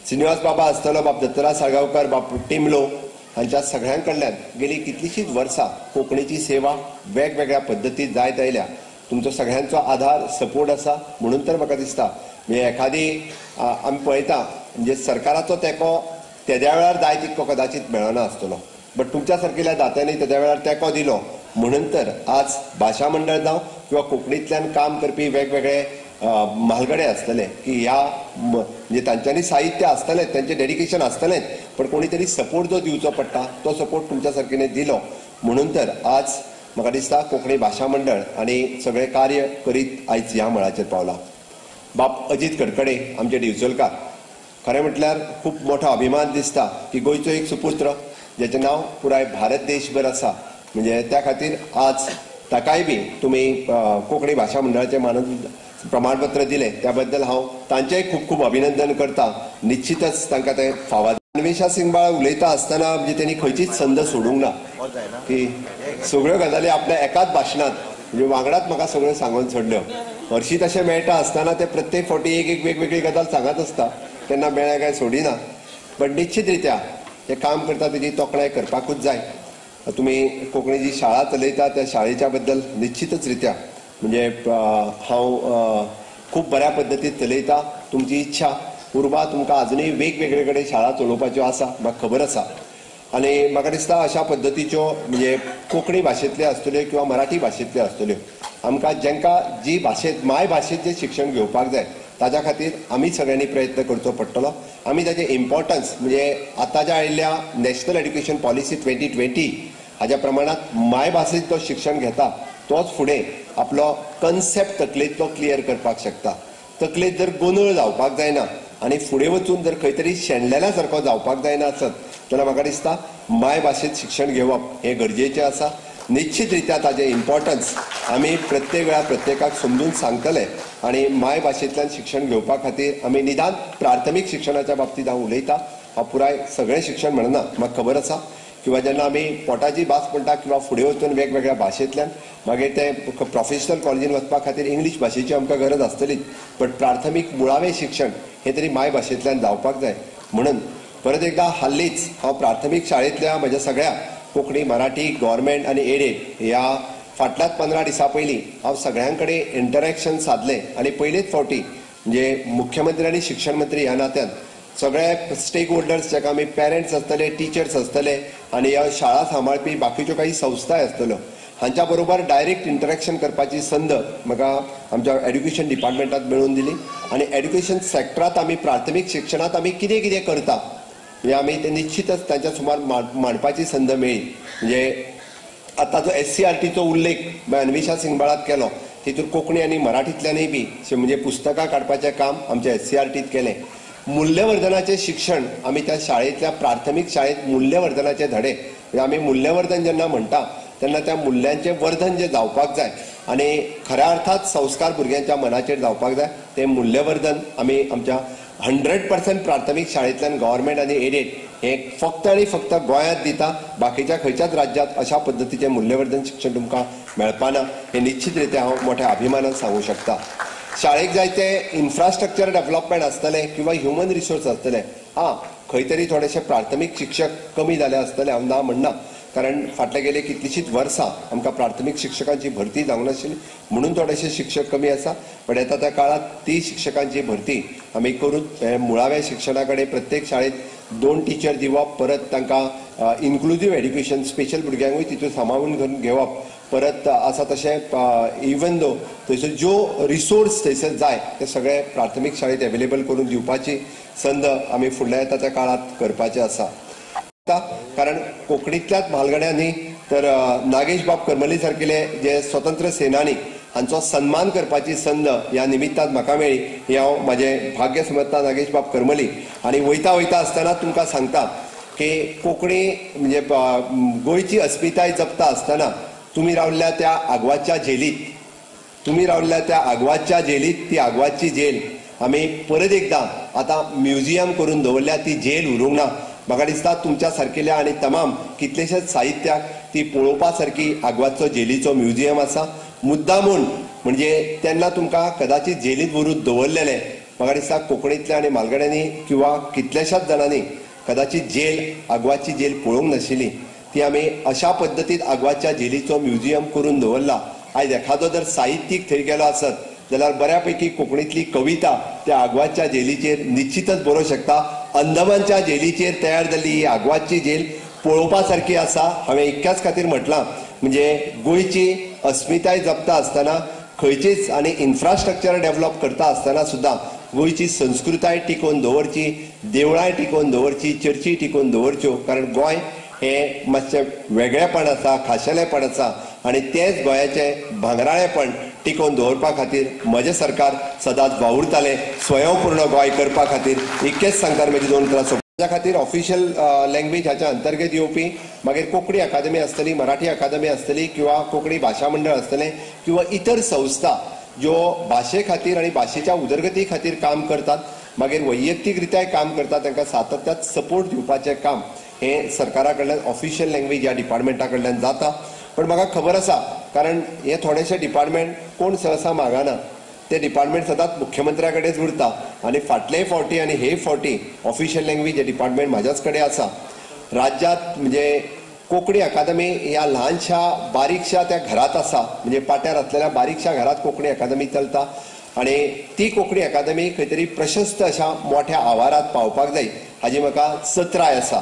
श्रीनिवास बाबा आसतलो, बाब दत्तराज साळगांवकर, बाब टिमलो हांच्या सगळ्यां कडल्यान गेली कितलीशींच वर्सां कोंकणीची सेवा वेगवेगळ्या पद्दतीत जायत आयल्या. तुमचो सगळ्यांचो आधार सपोर्ट आसा म्हणून तर म्हाका दिसता म्हणजे एखादी आमी पळयता म्हणजे सरकाराचो तेंको तेद्या वेळार जाय तितको कदाचित मेळना आसतलो, बट तुमच्या सारकिल्या दात्यांनी तेद्या वेळार तेंको दिलो म्हणून तर आज भाशा मंडळ जावं किंवा कोंकणींतल्यान काम करपी वेगवेगळे म्हालगडे आसतले की ह्या म्हणजे तांच्यांनी साहित्य आसतलें, तांचें डेडिकेशन आसतलेंच, पण कोणी तरी सपोर्ट जो दिवचो पडटा तो सपोर्ट तुमच्या सारकीने दिलो म्हणून तर आज म्हाका दिसता कोंकणी भाशा मंडळ आनी सगळें कार्य करीत आयज ह्या मळाचेर पावला. बाब अजीत कडकडे आमचे दिवचलकार, खरें म्हटल्यार खूब मोठो अभिमान दिसता की गोंयचो एक सुपुत्र ज्याचें नांव पुराय भारत देशभर आसा, म्हणजे त्या खातीर आज ताकाय बी तुमी कोंकणी भाशा मंडळाचें मानद प्रमाणपत्र दिलें त्या बद्दल हांव तांचेंय खूब खूब अभिनंदन करता. निश्चितच तांकां तें फावो. अन्वेषा सिंगबाळ उलयता आसतना म्हणजे तेणी खंयचीच संद सोडूंक ना की सगळ्यो गजाली आपल्या एकाच भाशणांत म्हणजे वांगडाच म्हाका सगळ्यो सांगून सोडल्यो. हरशीं तशें मेळटा आसतना ते प्रत्येक फावटी एक एक वेगवेगळी गजाल सांगत आसता, तेन्ना मेळ्ळें काय सोडिना, बट निश्चित रित्या ते काम करता तेजी तोखणाय करपाकूच जाय. तुमी कोंकणी जी शाळा चलयता त्या शाळेच्या बद्दल निश्चितच रित्या म्हणजे हांव खूब बऱ्या पद्दतीन चलयता. तुमची इच्छा उर्बा तुमकां आजुनूय वेगवेगळे कडेन शाळा चलोवपाच्यो आसा म्हाका खबर आसा, आनी म्हाका दिसता अशा पद्दतीच्यो म्हणजे कोंकणी भाशेंतल्यो आसतल्यो किंवा मराठी भाशेंतल्यो आसतल्यो, आमकां जांकां जी भाशेंत मायभाशेंत जें शिक्षण घेवपाक जाय ताज्या खातीर आमी सगळ्यांनी प्रयत्न करचो पडटलो. आमी ताजें इम्पॉर्टन्स म्हणजे आतांच्या आयिल्ल्या नॅशनल एड्युकेशन पॉलिसी 2020 हाज्या प्रमाणांत मायभाशेंत जो शिक्षण घेता तोच फुडें आपलो कन्सेप्ट तकलेंतलो क्लियर करपाक शकता. तकलेंत जर गोंदळ जावपाक जायना आनी फुडें वचून जर खंय तरी शेणलेल्या सारको जावपाक जायना आसत जाल्यार म्हाका दिसता मायभाशेंत शिक्षण घेवप हें गरजेचें आसा. निश्चित रित्या ताजें इम्पॉर्टन्स आमी प्रत्येक वेळार प्रत्येकाक समजून सांगतले आनी मायभाशेंतल्यान शिक्षण घेवपा खातीर आमी निदान प्राथमीक शिक्षणाच्या बाबतींत हांव उलयतां, हांव पुराय सगळें शिक्षण म्हणना म्हाका खबर आसा, किंवा जेन्ना आमी पोटाची भास म्हणटा किंवा फुडें वचून वेगवेगळ्या भाशेंतल्यान मागीर ते प्रोफेशनल कॉलेजीन वचपा खातीर इंग्लीश भाशेची आमकां गरज आसतलीच, बट प्राथमीक मुळावें शिक्षण हें तरी मायभाशेंतल्यान जावपाक जाय. म्हणून परत एकदा हाल्लीच हांव प्राथमीक शाळेंतल्या म्हज्या सगळ्या कोंकणी, मराठी, गव्हर्मेंट आनी एडेड ह्या फाटल्याच 15 दिसां पयलीं हांव सगळ्यां कडेन इंटरेक्शन सादलें आनी पयलेच फावटी म्हणजे मुख्यमंत्री आनी शिक्षण मंत्री ह्या नात्यान सगळे स्टेक होल्डर्स जाका आमी पेरंट्स आसतले, टिचर्स आसतले आनी ह्या शाळा सांबाळपी बाकीच्यो काही संस्थाय आसतल्यो हांच्या बरोबर डायरेक्ट इंटरेक्शन करपाची संद म्हाका आमच्या एड्युकेशन डिपार्टमेंटात मेळून दिली. आनी एड्युकेशन सेक्टरांत आमी प्राथमीक शिक्षणांत आमी कितें कितें करता म्हणजे आमी ते निश्चितच तांच्या सुमार मांडपाची संद मेळ्ळी. म्हणजे आतां जो SCRTचो उल्लेख अन्वेषा सिंगबाळात केलो तितून कोंकणी आनी मराठींतल्यानूय बी म्हणजे पुस्तकां काडपाचें काम आमच्या SCRTत केलें. मूल्यवर्धनाचें शिक्षण आमी त्या शाळेंतल्या प्राथमीक शाळेंत मूल्यवर्धनाचे धडे म्हणजे आमी मूल्यवर्धन जेन्ना म्हणटा तेन्ना त्या मूल्यांचें वर्धन जें जावपाक जाय आनी खऱ्या अर्थात संस्कार भुरग्यांच्या मनाचेर जावपाक जाय तें मूल्यवर्धन आमी आमच्या 100% प्राथमीक शाळेंतल्यान गव्हर्मेंट आनी एडेड हें फक्त आनी फक्त गोंयांत दिता, बाकीच्या खंयच्याच राज्यांत अशा पद्दतीचें मूल्यवर्धन शिक्षण तुमकां मेळपाना हें निश्चित रित्या हांव मोठ्या अभिमानान सांगूं शकता. शाळेक जाय तें इन्फ्रास्ट्रक्चर डेवलपमेंट आसतलें किंवा ह्युमन रिसोर्स आसतलें, आं खंय तरी थोडेशे प्राथमीक शिक्षक कमी जाले आसतले हांव ना म्हणना, कारण फाटले गेले कितलीशींच वर्सां आमकां प्राथमीक शिक्षकांची भरती जावंक नाशिल्ली म्हणून थोडेशे शिक्षक कमी आसा, पण येता त्या काळांत ती शिक्षकांची भरती आमी करून मुळाव्या शिक्षणा कडेन प्रत्येक शाळेंत 2 टिचर दिवप, परत तांकां इन्क्लुजीव एड्युकेशन स्पेशल भुरग्यांकूय तितून सामावून घेवप, परत आसा तशें इवन दो थंयसर ज्यो रिसोर्स थंयसर जाय ते सगळे प्राथमीक शाळेंत एवेलेबल करून दिवपाची संद आमी फुडल्या येता त्या काळांत करपाची आसा. कारण कोंकणींतल्याच म्हालगड्यांनी तर नागेश बाब करमली सारकिले जे स्वतंत्र सेनानी हांचो सन्मान करपाची संद ह्या निमित्तान म्हाका मेळ्ळी हें हांव म्हाजें भाग्य समजता. नागेश बाब करमली आनी वयता वयता आसतना तुमकां सांगता की कोंकणी म्हणजे गोंयची अस्मिताय जपता आसतना तुमी रावल्ल्या त्या आगवादच्या झेलीत, तुमी रावल्ल्या त्या आगवादच्या झेलीत ती आगवादची झेल आमी परत एकदां आतां म्युझियम करून दवरल्या, ती झेल उरूंक ना. म्हाका दिसता तुमच्या सारकेल्या आनी तमाम कितलेशेच साहित्याक ती पळोवपा सारकी आगवादचो झेलीचो म्युझियम आसा. मुद्दामून म्हणजे तेन्ना तुमकां कदाचित झेलींत व्हरून दवरलेलें म्हाका दिसता कोंकणींतल्या आनी मालगड्यांनी किंवा कितल्याशाच जाणांनी कदाचित जेल, आगवादची जेल पळोवंक नाशिल्ली, ती आमी अशा पद्दतीन आगवादच्या जेलीचो म्युझियम करून दवरला. आयज एखादो जर साहित्यीक थंय गेलो आसत जाल्यार बऱ्यापैकी कोंकणींतली कविता त्या आगवादच्या जेलीचेर निश्चितच बरोवंक शकता. अंदमानच्या जेलीचेर तयार जाल्ली ही आगवादची जेल पळोवपा सारकी आसा. हांवें इतक्याच खातीर म्हटलां, म्हणजे गोंयची अस्मिताय जपता आसतना खंयचीच आनी इन्फ्रास्ट्रक्चर डेवलप करता आसतना सुद्दां गोंयची संस्कृताय टिकोवन दवरची, देवळांय टिकोवन दवरची, चर्ची टिकोवन दवरच्यो, कारण गोंय हें मातशें वेगळेपण आसा, खाशेलेपण आसा आनी तेंच गोंयाचें भांगराळेपण टिकोवन दवरपा खातीर म्हजें सरकार सदांच वावुरतालें. स्वयंपूर्ण गोंय करपा खातीर इतकेंच सांगता म्हजी दोन उतरां. त्या खातीर ऑफिशियल लँग्वेज हाच्या अंतर्गत येवपी मागीर कोंकणी अकादमी आसतली, मराठी अकादमी आसतली किंवा कोंकणी भाशा मंडळ आसतलें किंवा इतर संस्था ज्यो भाशे खातीर आनी भाशेच्या उदरगती खातीर काम करतात, मागीर वैयक्तीक रित्याय काम करतात, तांकां सातत्यात सपोर्ट दिवपाचें काम हें सरकारा कडल्यान ऑफिशियल लँग्वेज ह्या डिपार्टमेंटा कडल्यान जाता. पण म्हाका खबर आसा, कारण हे थोडेशे डिपार्टमेंट कोण सहसा मागना, ते डिपार्टमेंट सदांच मुख्यमंत्र्या कडेच उरता आनी फाटलेय फावटी आनी हे फावटी ऑफिशियल लँग्वेज हे डिपार्टमेंट म्हाज्याच कडेन आसा. राज्यांत म्हणजे कोंकणी अकादमी ह्या ल्हानशा बारीकशा त्या घरांत आसा, म्हणजे पाट्यार आसलेल्या बारीकशा घरांत कोंकणी अकादमी चलता आनी ती कोंकणी अकादमी खंय तरी प्रशस्त अशा मोठ्या आवारांत पावपाक जाय हाजी म्हाका चत्राय आसा.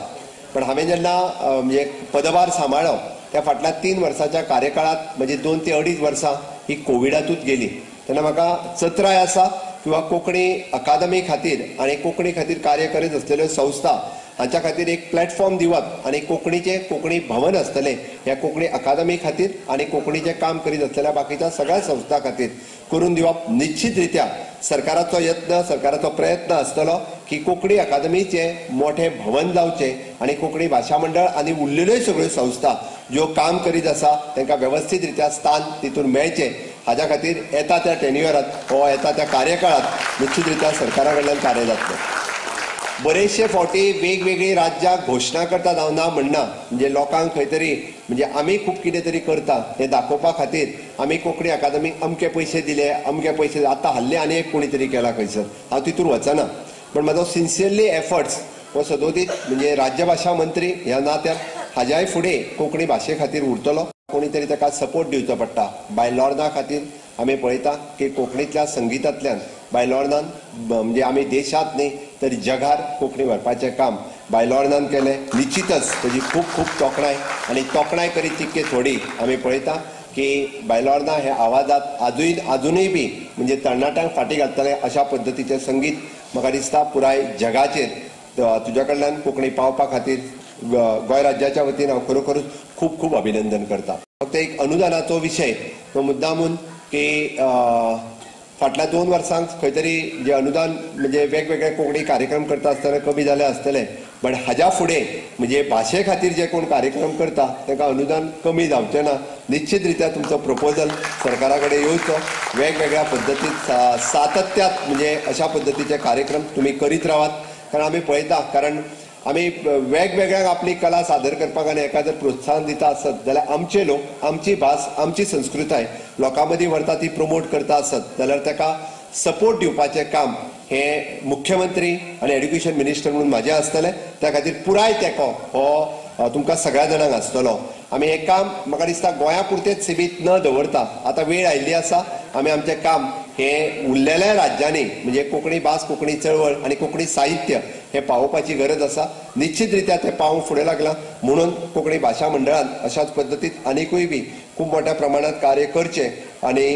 पण हांवें जेन्ना म्हणजे पदभार सांबाळ्ळो त्या फाटल्या 3 वर्साच्या कार्यकाळांत म्हणजे 2 ते 2.5 वर्सां ही कोविडांतूच गेली, तेन्ना म्हाका चत्राय आसा किंवा कोंकणी अकादमी खातीर आनी कोंकणी खातीर कार्य करीत आसलेल्यो संस्था हांच्या खातीर एक प्लॅटफॉर्म दिवप आनी कोंकणीचें कोंकणी भवन आसतलें ह्या कोंकणी अकादमी खातीर आनी कोंकणीचें काम करीत आसलेल्या बाकीच्या सगळ्या संस्था खातीर करून दिवप. निश्चित रित्या सरकाराचो यत्न, सरकाराचो प्रयत्न आसतलो की कोंकणी अकादमीचें मोठें भवन जावचें आनी कोंकणी भाशा मंडळ आनी उरलेल्यो सगळ्यो संस्था ज्यो काम करीत आसा तांकां वेवस्थीत रित्या स्थान तितून मेळचें हाज्या खातीर येता त्या टेन्युअरात वा येता त्या कार्यकाळात निश्चित रित्या सरकारा कडल्यान कार्य जातलें. बरेचशे फावटी वेगवेगळीं राज्यां घोशणा करतात, हांव ना म्हणना, म्हणजे लोकांक खंय तरी म्हणजे आमी खूब कितें तरी करता हें दाखोवपा खातीर आमी कोंकणी अकादमीक अमके पयशे दिले, अमके पयशे, आतां हल्ली आनी एक कोणी तरी केला खंयसर, हांव तितूर वचना. पण म्हाजो सिन्सियरली एफर्ट्स हो सदोदीत म्हणजे राज्यभाशा मंत्री ह्या नात्यान हाज्याय फुडें कोंकणी भाशे खातीर उरतलो. कोणी तरी ताका सपोर्ट दिवचो पडटा. बाय लॉर्ना खातीर आमी पळयता की कोंकणींतल्या संगितांतल्यान बाय लॉर्नान म्हणजे आमी देशांत न्ही तर जगार कोंकणी व्हरपाचें काम बाय लॉर्नान केलें. निश्चितच ताजी खूब खूब तोखणाय आनी तोखणाय करीत तितके थोडी आमी पळयता की बाय लॉर्ना हे आवाजांत आजुनूय बी म्हणजे तरणाट्यांक फाटीं घालतले अशा पद्दतीचें संगीत म्हाका दिसता पुराय जगाचेर तुज्या कडल्यान कोंकणी पावपा खातीर गोंय राज्याच्या वतीन हांव खरोखरूच खूब खूब अभिनंदन करता. फक्त एक अनुदानाचो विशय तो मुद्दामून की फाटल्या 2 वर्सांक खंय तरी जे अनुदान म्हणजे वेगवेगळे कोंकणी कार्यक्रम करता आसतना कमी जाले आसतले, बट हाज्या फुडें म्हणजे भाशे खातीर जे कोण कार्यक्रम करता तांकां अनुदान कमी जावचें ना. निश्चित रित्या तुमचो प्रपोजल सरकारा कडेन येवचो, वेगवेगळ्या पद्दतीत सातत्यात म्हणजे अशा पद्दतीचे कार्यक्रम तुमी करीत रावात, कारण आमी पळयता, कारण आमी वेगवेगळ्यांक आपली कला सादर करपाक आनी एका जर प्रोत्साहन दिता आसत जाल्यार आमचे लोक आमची भास आमची संस्कृताय लोकां मदीं व्हरता, ती प्रमोट करता आसत जाल्यार ताका सपोर्ट दिवपाचें काम हें मुख्यमंत्री आनी एड्युकेशन मिनिस्टर म्हणून म्हाजें आसतलें. त्या खातीर पुराय तेंको हो तुमकां सगळ्या जाणांक आसतलो. आमी हें काम म्हाका दिसता गोंया पुरतेंच सिमीत न दवरता आतां वेळ आयिल्ली आसा, आमी आमचें काम हें उरलेल्या राज्यांनी म्हणजे कोंकणी भास, कोंकणी चळवळ आनी कोंकणी साहित्य हें पावोवपाची गरज आसा. निश्चित रित्या तें पावोवंक फुडें लागलां म्हणून कोंकणी भाशा मंडळान अशाच पद्दतीन आनिकूय बी खूब मोठ्या प्रमाणात कार्य करचें आनी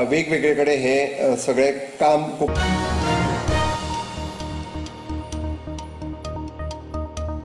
वेगवेगळे कडेन हें सगळें काम